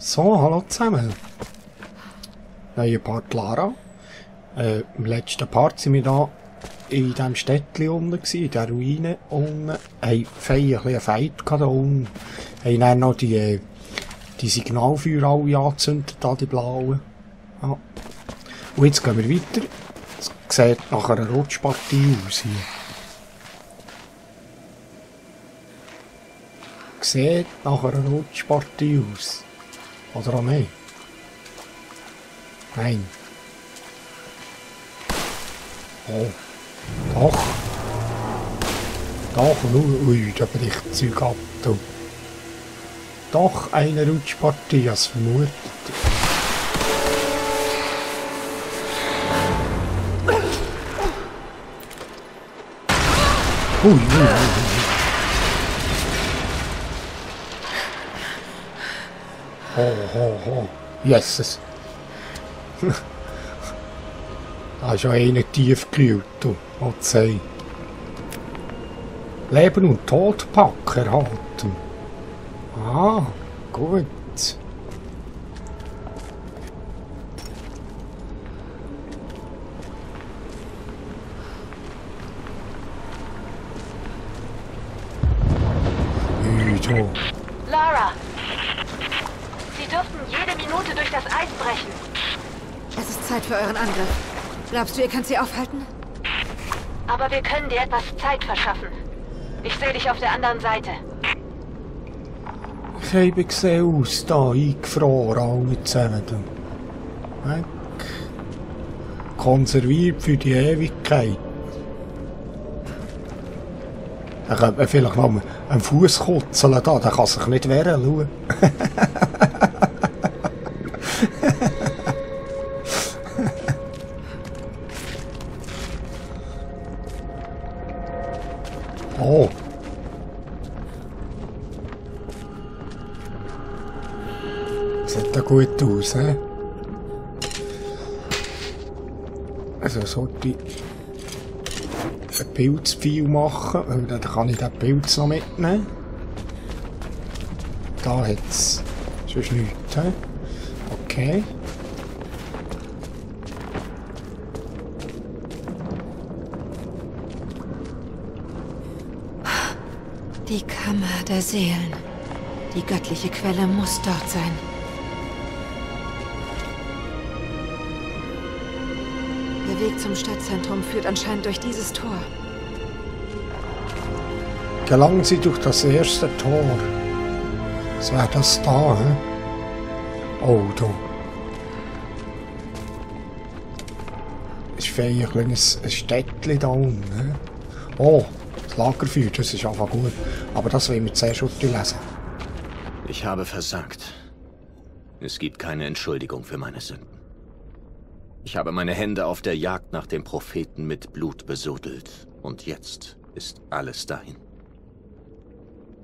So, hallo zusammen. Neuer Part Lara. Im letzten Part sind wir da in diesem Städtchen unten gewesen, in der Ruine unten. Haben einen Fight gehabt da unten. Haben dann noch die Signalfeuer alle angezündet, da die blauen. Ja. Und jetzt gehen wir weiter. Es sieht nach einer Rutschpartie aus hier. Sieht nach einer Rutschpartie aus. Oder auch nicht? Nein. Oh. Doch. Doch, nur. Ui, da bricht Zeug ab. Du. Doch eine Rutschpartie, als vermutet. Ui, ui, ui. Oh. Jesus. Da ist ja einer tief gekühlt, du. Was sei. Leben und Tod packen erhalten. Ah, gut. Müde. Lara! Sie dürften jede Minute durch das Eis brechen. Es ist Zeit für euren Angriff. Glaubst du, ihr könnt sie aufhalten? Aber wir können dir etwas Zeit verschaffen. Ich sehe dich auf der anderen Seite. Ich habe gesehen aus, da eingefroren, alle zusammen. Weg. Konserviert für die Ewigkeit. Da könnte man vielleicht noch einen Fuß kutzeln, da. Der kann sich nicht wehren, schau. Oh. Sieht ja gut aus, he? Also sollte ich ein Pilzpfeil machen, weil dann kann ich den Pilz noch mitnehmen. Da hat es sonst nichts, he? Okay. Die Kammer der Seelen. Die göttliche Quelle muss dort sein. Der Weg zum Stadtzentrum führt anscheinend durch dieses Tor. Gelangen Sie durch das erste Tor. Was wäre das da, hä? Oh, da. Ist vielleicht ein Städtchen da unten, hä? Oh, das Lagerfeuer, das ist einfach gut. Aber das wollen wir zuerst lesen. Ich habe versagt. Es gibt keine Entschuldigung für meine Sünden. Ich habe meine Hände auf der Jagd nach dem Propheten mit Blut besudelt. Und jetzt ist alles dahin.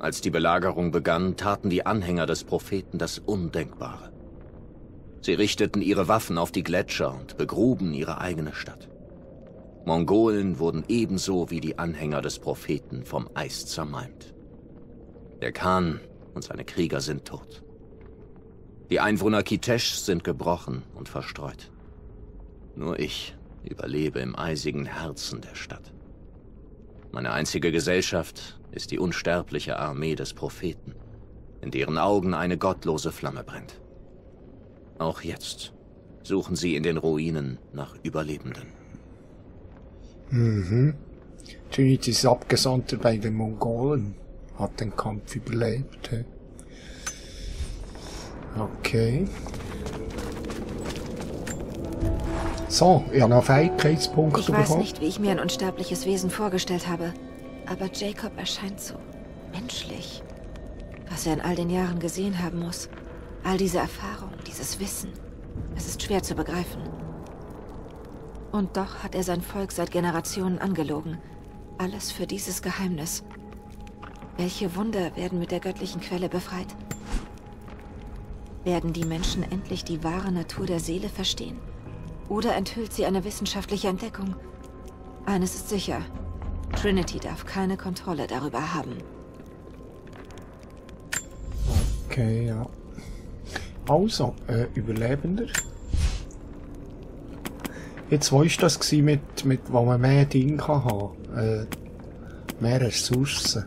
Als die Belagerung begann, taten die Anhänger des Propheten das Undenkbare. Sie richteten ihre Waffen auf die Gletscher und begruben ihre eigene Stadt. Mongolen wurden ebenso wie die Anhänger des Propheten vom Eis zermalmt. Der Khan und seine Krieger sind tot. Die Einwohner Kiteschs sind gebrochen und verstreut. Nur ich überlebe im eisigen Herzen der Stadt. Meine einzige Gesellschaft ist die unsterbliche Armee des Propheten, in deren Augen eine gottlose Flamme brennt. Auch jetzt suchen sie in den Ruinen nach Überlebenden. Trinity ist Abgesandter bei den Mongolen. Hat den Kampf überlebt. He? Okay. So, ich habe noch Fähigkeitspunkte Ich weiß bekommen. nicht, wie ich mir ein unsterbliches Wesen vorgestellt habe. Aber Jacob erscheint so menschlich. Was er in all den Jahren gesehen haben muss. All diese Erfahrung, dieses Wissen. Es ist schwer zu begreifen. Und doch hat er sein Volk seit Generationen angelogen. Alles für dieses Geheimnis. Welche Wunder werden mit der göttlichen Quelle befreit? Werden die Menschen endlich die wahre Natur der Seele verstehen? Oder enthüllt sie eine wissenschaftliche Entdeckung? Eines ist sicher. Trinity darf keine Kontrolle darüber haben. Okay, ja. Also, Überlebender. Jetzt, wo war das gewesen wo man mehr Dinge haben kann? Mehr Ressourcen.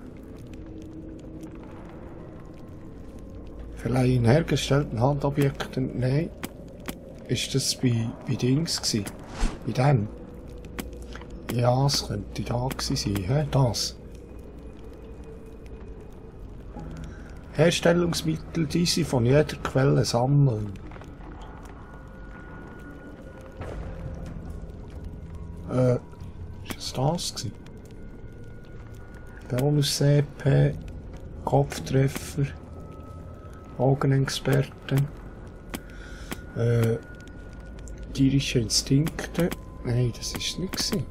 Verleihen hergestellten Handobjekten. Nein. Ist das bei Dings gewesen? Bei dem? Ja, es könnte da gewesen sein, hä? Das. Herstellungsmittel, die sie von jeder Quelle sammeln. Ist das gewesen? Bonus-CP, Kopftreffer, Augenexperten, tierische Instinkte. Nein, das ist nicht gewesen.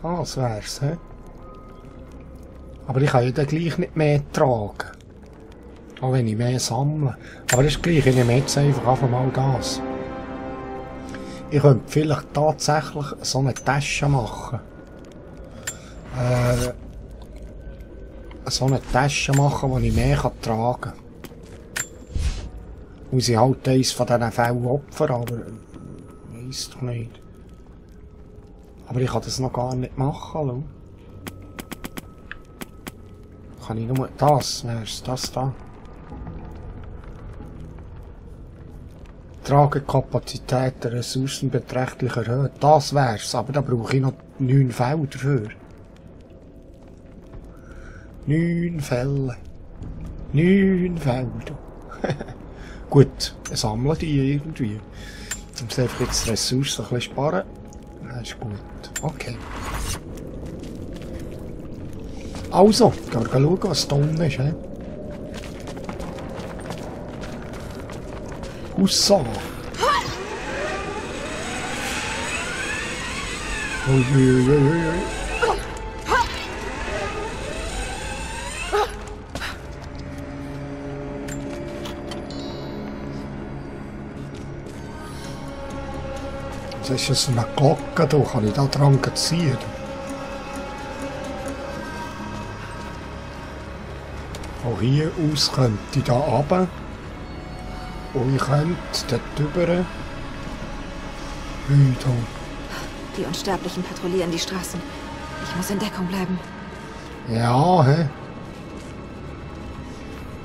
Ah, das wär's, hä? Aber ich kann ja dann gleich nicht mehr tragen. Auch wenn ich mehr sammle. Aber das ist gleich, ich nehme jetzt einfach mal das. Ich könnte vielleicht tatsächlich so eine Tasche machen. So eine Tasche machen, die ich mehr tragen kann. Muss ich halt eins von diesen Fällen opfern, aber weiss doch nicht. Aber ich kann das noch gar nicht machen, schau. Kann ich nur das, wär's das da. Tragekapazität der Ressourcen beträchtlich erhöht. Das wär's, aber da brauche ich noch 9 Fälle dafür. 9 Fälle. 9 Fälle. Gut, wir sammeln die irgendwie. Jetzt muss ich einfach jetzt die Ressourcen ein bisschen sparen. Das ist gut. Okay. Also, gehen wir schauen, was da unten ist. Hussa! Uiuiuiui. Das ist eine Glocke, da kann ich da dran ziehen. Von hier aus könnte ich da runter. Und ich könnte dort drüber. Die Unsterblichen patrouillieren die Straßen. Ich muss in Deckung bleiben. Ja, hä?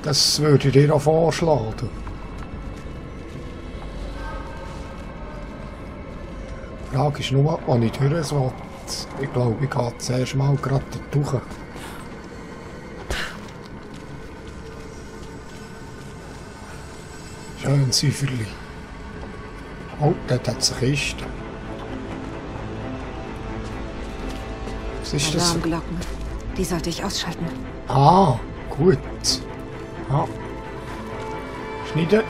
Das würde ich dir auch vorschlagen. Die Frage ist nur, wann ich durch will. Ich glaube, ich gehe zuerst mal gerade durch. Schön Säuferli. Oh, dort hat es eine Kiste. Was ist das? Alarmglocken. Die sollte ich ausschalten. Ah, gut. Ja. Schneiden.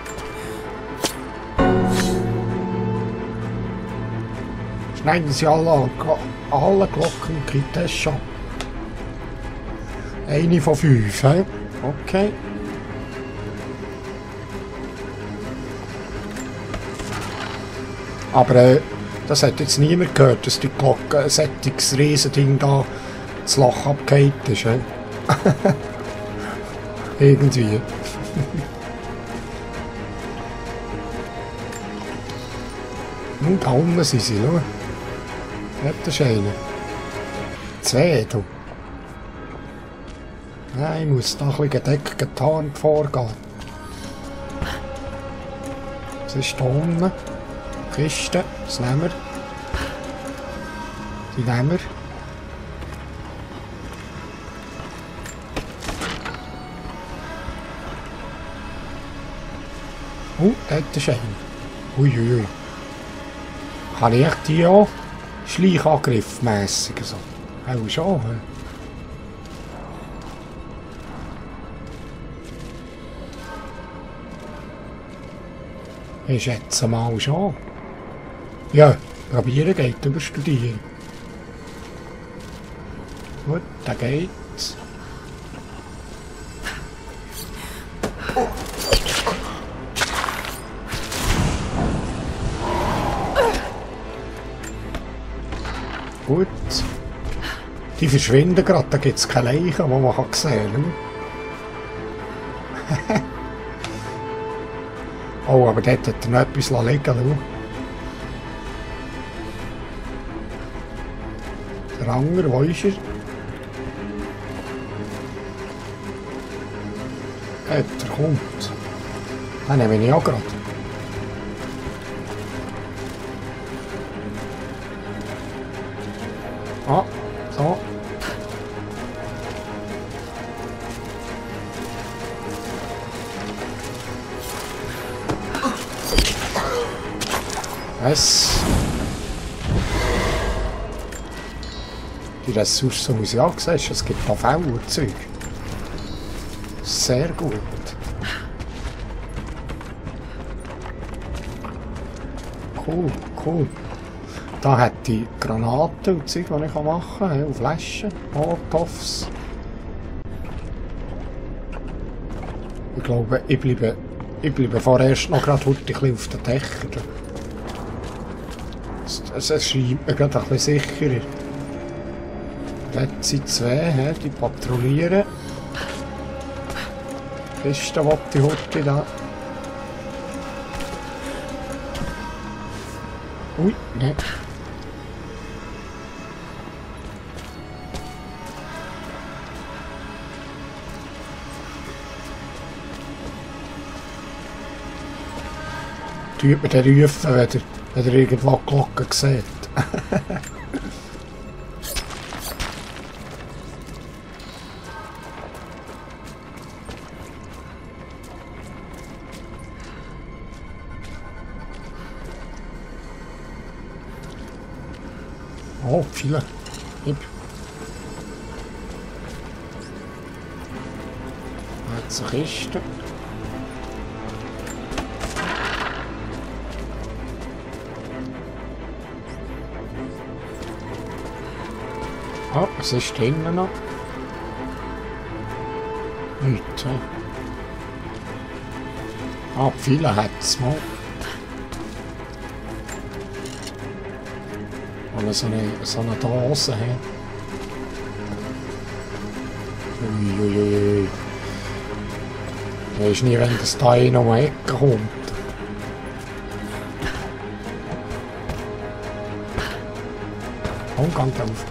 Schneiden Sie alle Glocken in die Tasche. Eine von 5, he? Okay. Aber das hat jetzt niemand gehört, dass die Glocke ein solches Riesending da das Loch abgehakt ist. He? Irgendwie. Und da unten sind sie, schau. Ja, das ist einer. 2, du. Nein, ich muss da ein bisschen gedeckt getarnt vorgehen. Was ist da unten? Kiste, das nehmen wir. Die nehmen wir. Oh, dort ist einer. Uiuiui. Kann ich die auch Schleichangriff-mässig so? Auch schon, he? Ich schätze mal schon. Ja, probieren geht über Studieren. Gut, da geht's. Gut. Die verschwinden gerade, da gibt es keine Leichen, die man sehen kann. Oh, aber dort hat er noch etwas liegen lassen. Der andere, wo ist er? Der kommt. Den nehme ich auch gerade. Ah, so. Was? Die Ressourcen muss ich auch sehen, es gibt da Feuerzeug. Sehr gut. Cool, cool. Da hat die Granaten und Zeug, die ich machen kann, und Flaschen, Molotovs. Ich glaube, ich bleibe vorerst noch gerade heute ein bisschen auf den Dächern. Es scheint mir gerade ein bisschen sicherer. Dort sind zwei, die patrouillieren. Kiste, was die heute da. Ui, ne. Tut mir den rufen, wenn ihr irgendwo Glocken seht. Oh, viele. Hip. Jetzt eine Kiste. Ah, was ist drinnen noch? Nichts. Ah, viele hat es mal. Oder so eine Dose. Uiuiui. Ich weiß nie, wenn das da in um die Ecke kommt. Und Gang auf.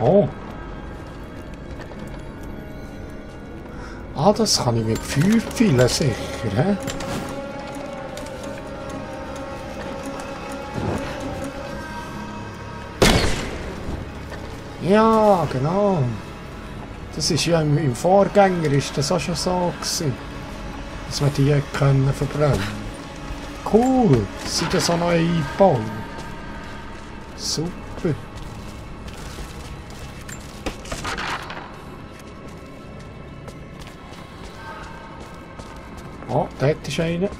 Oh. Ah, das kann ich mit Feuer füllen, sicher, hä? Ja, genau. Das ist ja im Vorgänger ist das auch schon so gewesen, dass wir die können verbrennen. Cool, sind das auch noch eingebaut. Super. Oh, dort ist einer.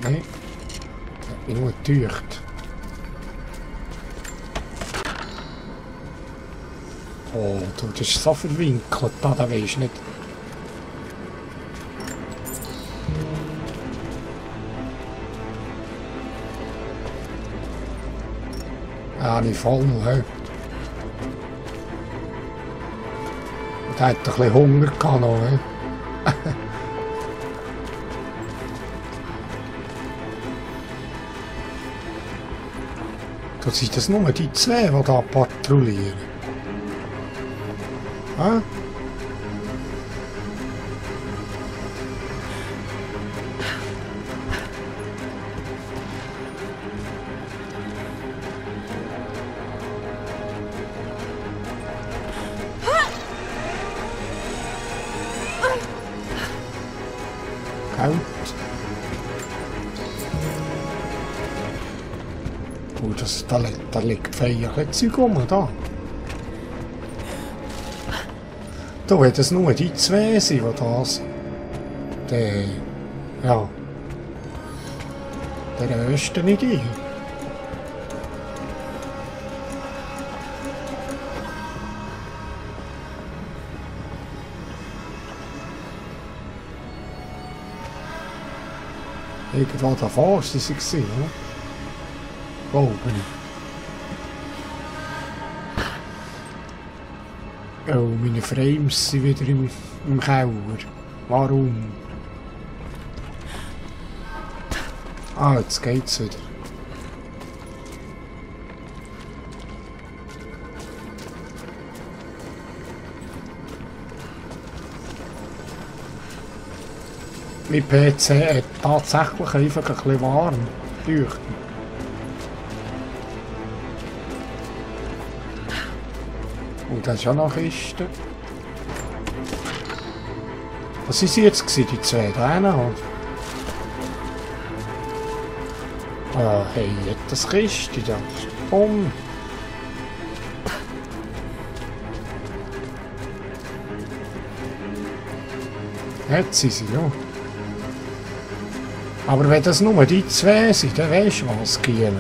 Nein. Ich bin nur geteucht. Oh, du, das ist so verwinkelt, da weisst du nicht. Ja, nicht voll, hä? Und er hat ein bisschen Hunger gehabt noch, hä? Da sind das nur die zwei, die da patrouillieren. Hä? Kalt. Oh, da liegt feierlich Zeug rum, da. Da wird es nur die zwei sein, die da sind. Ja. Der erste nicht ich. Irgendwo davor sind sie gewesen, oder? Glaube ich. Oh, meine Frames sind wieder im Keller. Warum? Ah, jetzt geht's wieder. Mein PC hat tatsächlich einfach ein bisschen warm leuchten. Und das ist auch noch Kiste. Was waren sie jetzt gewesen, die zwei? Da hinten halt. Ah, hey, hat das Kiste da. Bumm. Jetzt sind sie, ja. Aber wenn das nur die zwei sind, dann weisst du was, Giel.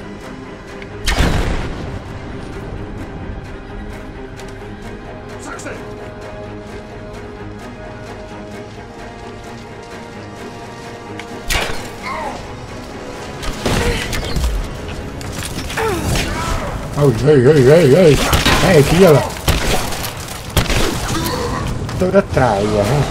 Oh, hey, hey, Giel. Door dat draaien, hè.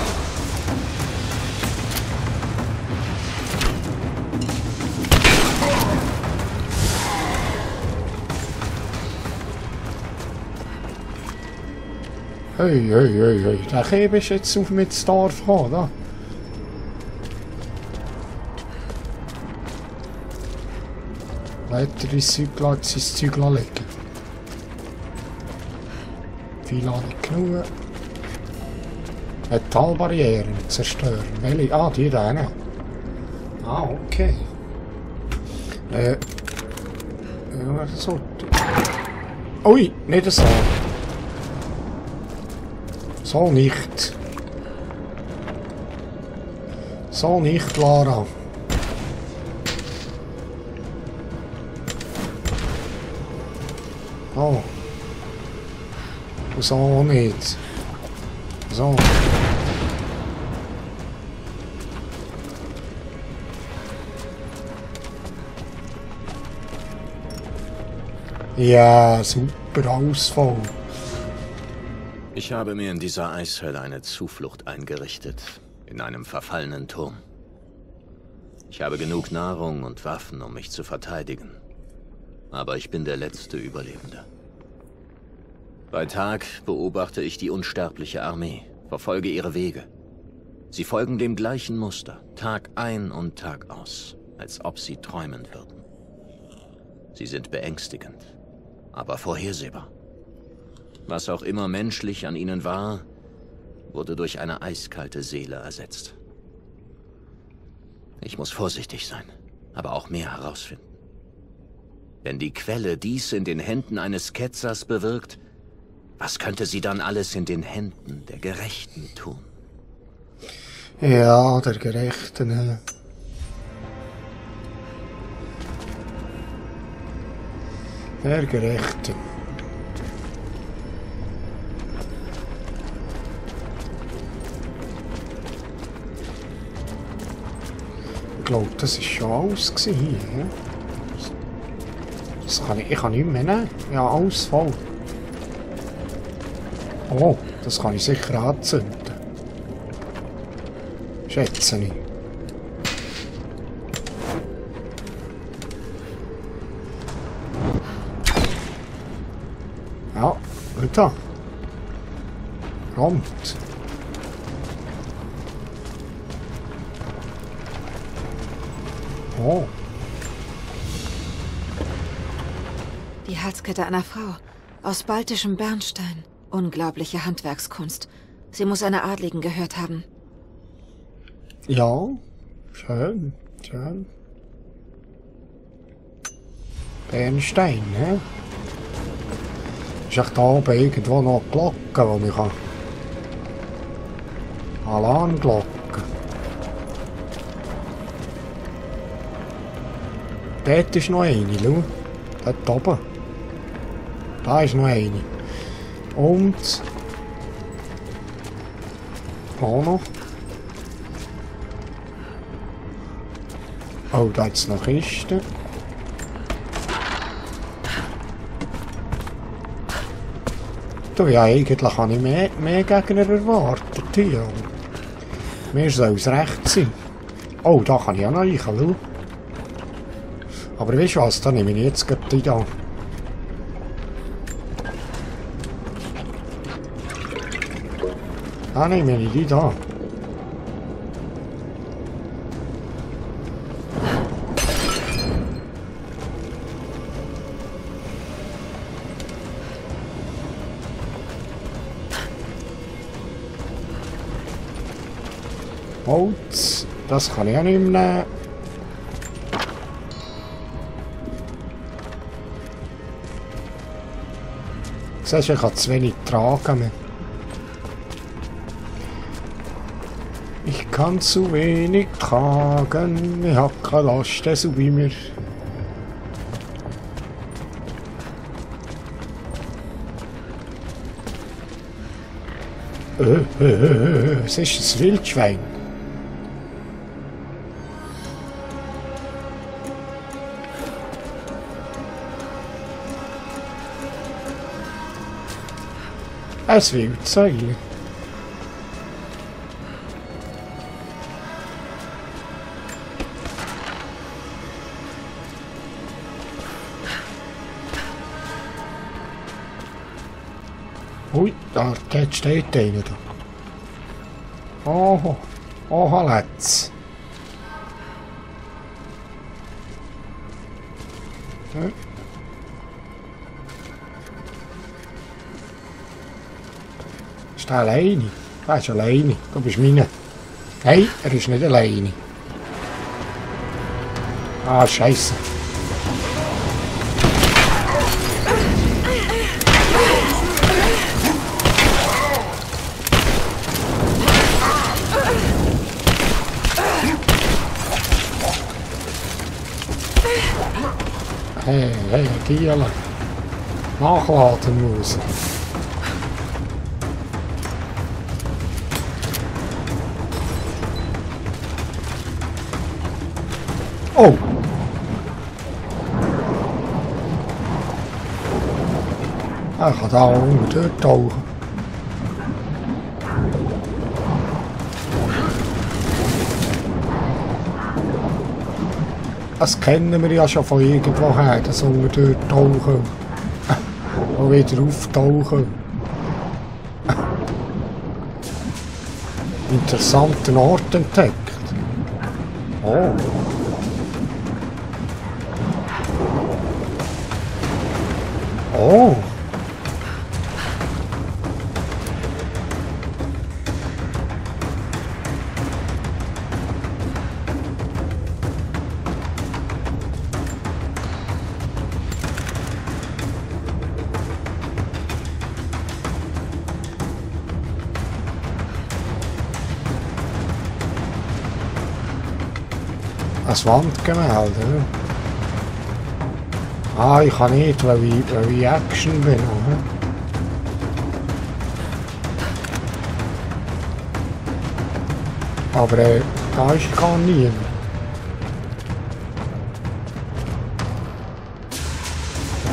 Hey, da gebe ich jetzt auf mit das Dorf gekommen, da. Weiter ins Zeug liegen. Viel habe ich genug. Metallbarrieren zerstören. Welche? Ah, die da hinten. Ah, okay. Ja, so. Ui, nicht so. So nicht. So nicht, Lara. Oh. So nicht. So. Ja, super Ausfall. Ich habe mir in dieser Eishölle eine Zuflucht eingerichtet, in einem verfallenen Turm. Ich habe genug Nahrung und Waffen, um mich zu verteidigen. Aber ich bin der letzte Überlebende. Bei Tag beobachte ich die unsterbliche Armee, verfolge ihre Wege. Sie folgen dem gleichen Muster, Tag ein und Tag aus, als ob sie träumen würden. Sie sind beängstigend, aber vorhersehbar. Was auch immer menschlich an ihnen war, wurde durch eine eiskalte Seele ersetzt. Ich muss vorsichtig sein, aber auch mehr herausfinden. Wenn die Quelle dies in den Händen eines Ketzers bewirkt, was könnte sie dann alles in den Händen der Gerechten tun? Ja, der Gerechten. Der Gerechte. Ich glaube, das war schon alles hier. Das kann ich kann nicht mehr nehmen. Ja, alles voll. Oh, das kann ich sicher anzünden. Schätze ich. Ja, gut da. Kommt. Oh. Die Halskette einer Frau. Aus baltischem Bernstein. Unglaubliche Handwerkskunst. Sie muss einer Adligen gehört haben. Ja, schön, schön. Bernstein, ne? Ist echt da oben irgendwo noch eine Glocke, die ich kann. Alarmglocke. Dort ist noch eine, schau. Dort oben. Da ist noch eine. Und... auch noch. Oh, da ist noch Kiste. Du, ja, eigentlich habe ich mehr Gegner erwartet hier. Mir soll es recht sein. Oh, da kann ich auch noch rein, schau. Aber weißt du was, da nehme ich jetzt gerade die da. Da nehme ich die da. Holz, das kann ich auch nicht mehr nehmen. Siehst du, ich kann zu wenig tragen. Ich kann zu wenig tragen, ich habe keine Last, so wie mir. Es ist ein Wildschwein. Ein Wildsäule. Ui, da steht einer da. Oh, let's. Ja. Ist der alleine? Der ist alleine. Du bist meine. Nein, er ist nicht alleine. Ah, Scheiße. Hey, Giele. Nachladen muss. Oh! Er kann da unten durchtauchen. Das kennen wir ja schon von irgendwoher, das unten durchtauchen. Und wieder auftauchen. Interessanten Ort entdeckt. Oh. Oh. Ein Wandgemälde. Ah, ich kann nicht, weil ich Action bin. Aber da ist gar niemand.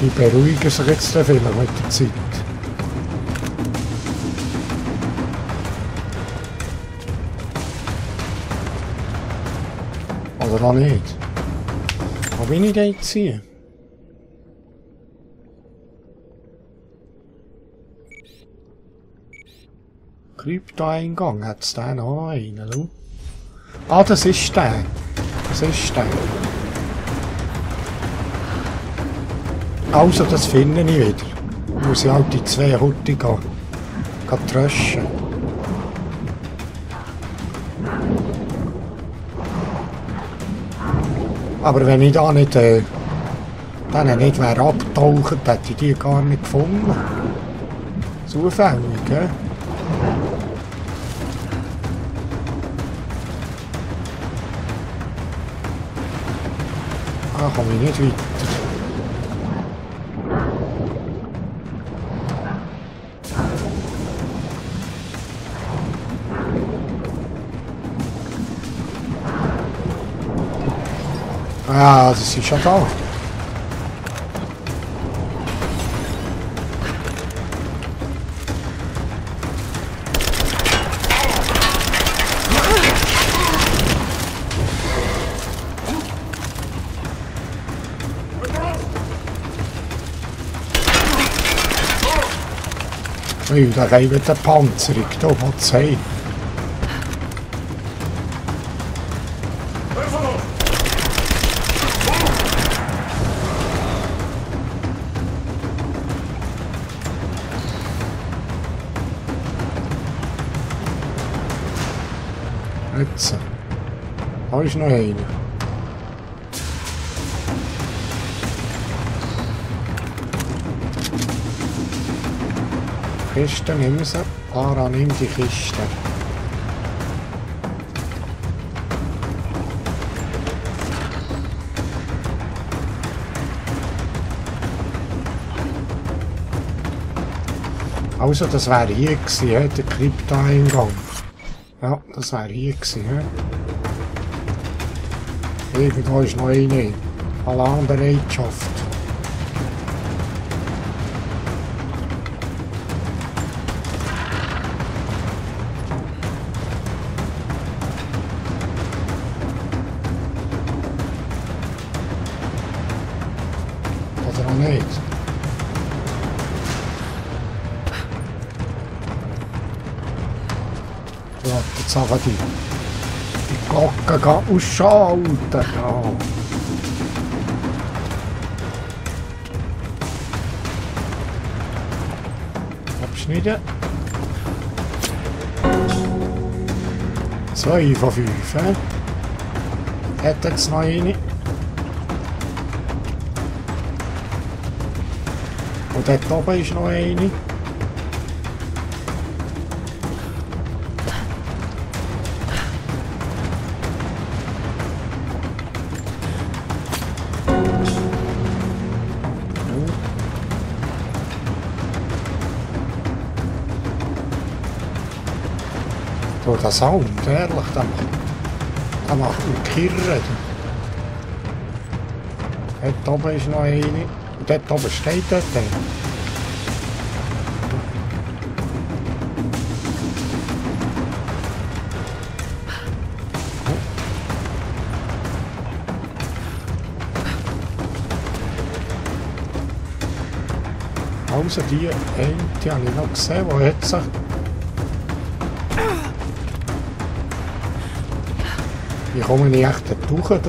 Die beruhigen sich jetzt viel mit der Zeit. Oder noch nicht? Wo bin ich denn jetzt hier? Krypto-Eingang, hat es da noch einen? Schau. Ah, das ist der. Das ist der. Also, das finde ich wieder. Muss ich halt die 2 Hutti gehen tröschen. Aber wenn ich da nicht, dann nicht wäre abgetaucht, hätte ich die gar nicht gefunden. Zufällig, gell? Ah, komme ich nicht weiter. Ah, das ist schon da. weil da reiben die Panzerung, da hat's heim. Jetzt. Da ist noch einer. Kiste nehmen sie. Lara, nimm die Kiste. Also, das wäre hier gewesen, der Krypto-Eingang. Ja, das wäre hier gewesen. Irgendwo ist noch eine. Alarmbereitschaft. Oder auch nicht. Ja, jetzt haben wir die Glocke ausschalten. Ja. Abschneiden. 2 von 5. Hat jetzt noch eine. Und dort oben ist noch eine. So, der Sound, ehrlich, der macht einen Kirren. Dort oben ist noch eine. Und dort oben steht dort eine. Also die habe ich noch gesehen, die jetzt... Wie komme ich echt da durch?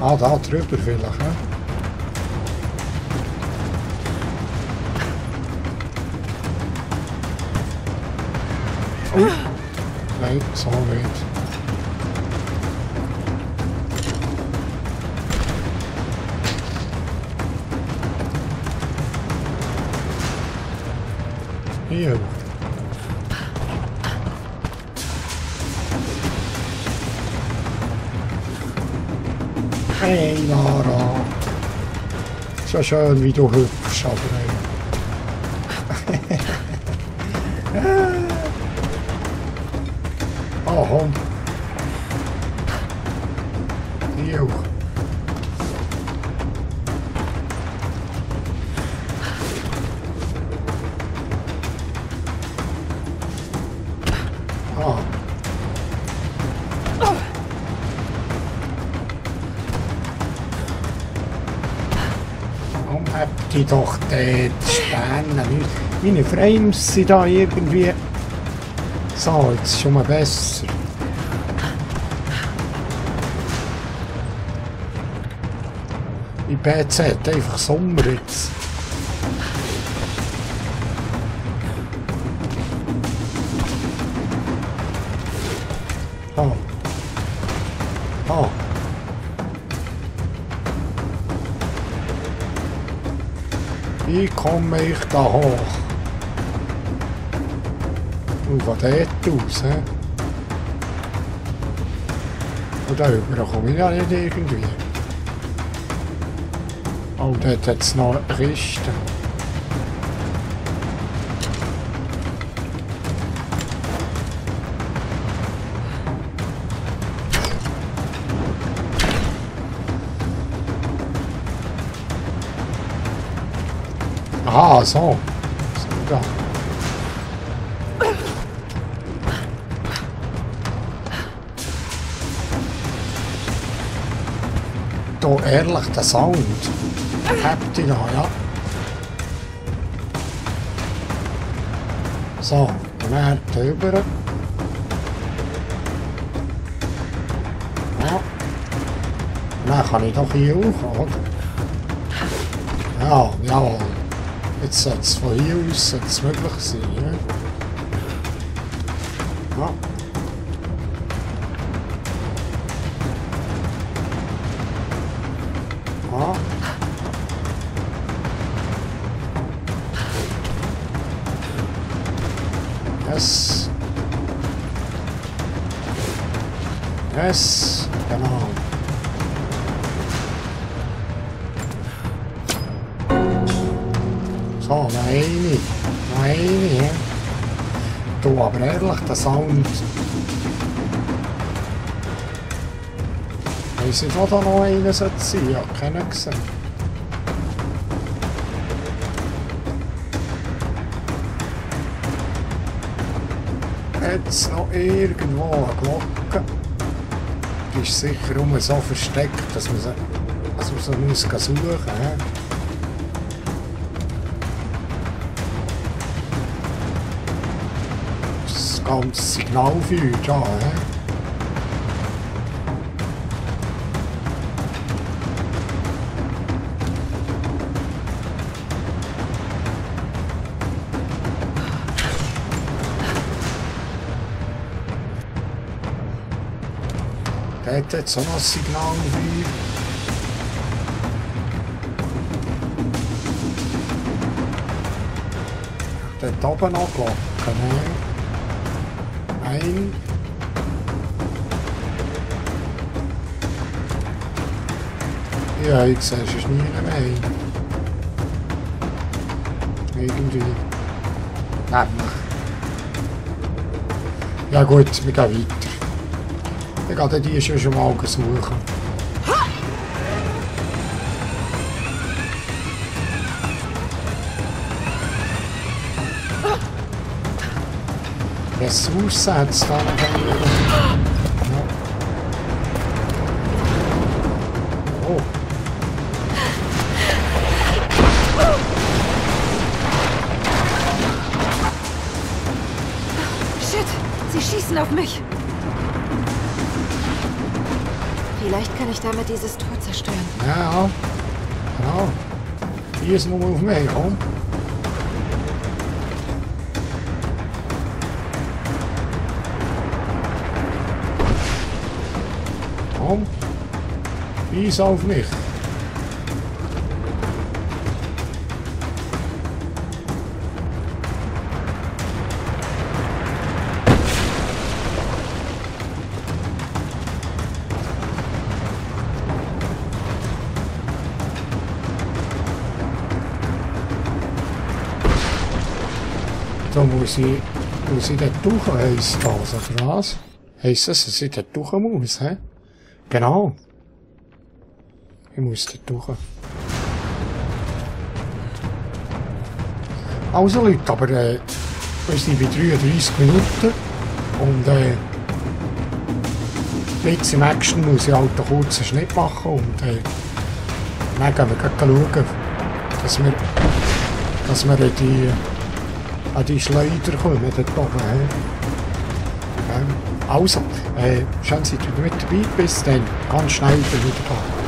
Ah, da drüber vielleicht. He? Oh. Nein, so nicht. Hier. Hey Lara, so schön wie du hüpfst, aber oh, komm. Hier. Ah. Habt ihr doch die Späne. Meine Frames sind da irgendwie... So, jetzt ist schon mal besser. Die PC hat einfach Sommer jetzt. Ah. Ah. Wie komme ich da hoch? Und von dort aus, he? Und da rüber komme ich ja nicht irgendwie. Oh, dort hat es noch eine Kiste. Ah, so. So da. Da ehrlich, der Sound. Habt ihr da, ja? So, und dann drüber. Ja. Und dann kann ich doch hier hoch, oder? Ja, jawohl. Jetzt sollte es von hier aus möglich sein. Ne? Ja. Ja. Yes. Yes. Genau. So, meine. Ja. Du, aber ehrlich, der Sound. Weiss nicht, wo da noch einer sein sollte. Ich habe keinen gesehen. Jetzt noch irgendwo eine Glocke. Die ist sicher so versteckt, dass man sie muss suchen muss. Das ganze Signal für uns an. Der hat jetzt auch noch ein Signal für. Dort oben noch Glocken. Nein. Ja, ich sehe es nie mehr. Irgendwie. Nämlich. Ja gut, wir gehen weiter. Ich gehe die schon mal suchen. Ressourcen hat es da noch. Ja. Oh. Shit, sie schießen auf mich. Vielleicht kann ich damit dieses Tor zerstören. Ja, genau. Hier ist nur auf mich, komm. Komm. Hier auf mich. Da muss ich dort durch, heisst das, oder was? Heisst das, dass ich dort durch muss, hä? Genau. Ich muss dort durch. Also Leute, aber wir sind bei 33 Minuten und jetzt im Action muss ich halt einen kurzen Schnitt machen und dann gehen wir gleich schauen, dass wir an die Schleuder kommen dort oben. Also, schön seid ihr wieder mit dabei, bis dann, ganz schnell wieder da.